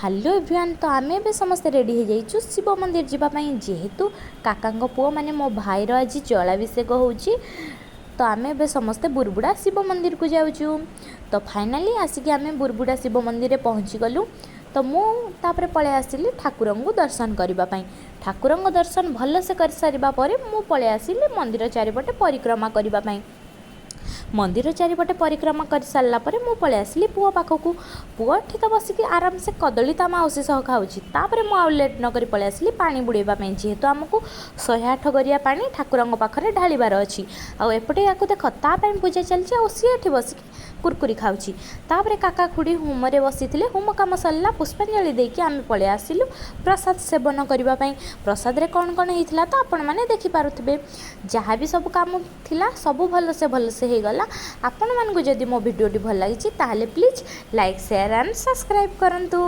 Hello everyone, ତ ଆମେ ଏବେ ସମସ୍ତେ ରେଡ଼ି ହେଇଯାଇଛୁ ଶିବ ମନ୍ଦିର ଯିବା ପାଇଁ। ଯେହେତୁ କାକାଙ୍କ ପୁଅ ମାନେ ମୋ ଭାଇର ଆଜି ଜଳାଭିଷେକ ହେଉଛି, ତ ଆମେ ଏବେ ସମସ୍ତେ ବୁରବୁଡ଼ା ଶିବ ମନ୍ଦିରକୁ ଯାଉଛୁ। ତ ଫାଇନାଲି ଆସିକି ଆମେ ବୁରବୁଡ଼ା ଶିବ ମନ୍ଦିରରେ ପହଞ୍ଚିଗଲୁ। ତ ମୁଁ ତାପରେ ପଳେଇ ଆସିଲି ଠାକୁରଙ୍କୁ ଦର୍ଶନ କରିବା ପାଇଁ। ଠାକୁରଙ୍କ ଦର୍ଶନ ଭଲସେ କରିସାରିବା ପରେ ମୁଁ ପଳେଇ ଆସିଲି ମନ୍ଦିର ଚାରିପଟେ ପରିକ୍ରମା କରିବା ପାଇଁ। ମନ୍ଦିର ଚାରିପଟେ ପରିକ୍ରମା କରିସାରିଲା ପରେ ମୁଁ ପଳେଇ ଆସିଲି ପୁଅ ପାଖକୁ। ପୁଅ ଏଠି ତ ବସିକି ଆରାମସେ କଦଳୀ ତା ମାଉସୀ ସହ ଖାଉଛି। ତାପରେ ମୁଁ ଆଉ ଲେଟ୍ ନକରି ପଳେଇ ଆସିଲି ପାଣି ବୁଡ଼େଇବା ପାଇଁ, ଯେହେତୁ ଆମକୁ 108 ଗରିଆ ପାଣି ଠାକୁରଙ୍କ ପାଖରେ ଢାଳିବାର ଅଛି। ଆଉ ଏପଟେ ୟାକୁ ଦେଖ, ତା ପାଇଁ ପୂଜା ଚାଲିଛି ଆଉ ସିଏ ଏଠି ବସିକି କୁରକୁରି ଖାଉଛି। ତାପରେ କାକା ଖୁଡ଼ି ହୋମରେ ବସିଥିଲେ। ହୋମ କାମ ସରିଲା, ପୁଷ୍ପାଞ୍ଜଳି ଦେଇକି ଆମେ ପଳେଇ ଆସିଲୁ ପ୍ରସାଦ ସେବନ କରିବା ପାଇଁ। ପ୍ରସାଦରେ କ'ଣ କ'ଣ ହେଇଥିଲା ତ ଆପଣମାନେ ଦେଖିପାରୁଥିବେ। ଯାହା ବି ସବୁ କାମ ଥିଲା, ସବୁ ଭଲସେ ଭଲସେ ହେଇଗଲା। ଆପଣମାନଙ୍କୁ ଯଦି ମୋ ଭିଡ଼ିଓଟି ଭଲ ଲାଗିଛି, ତାହେଲେ please like, share and subscribe କରନ୍ତୁ।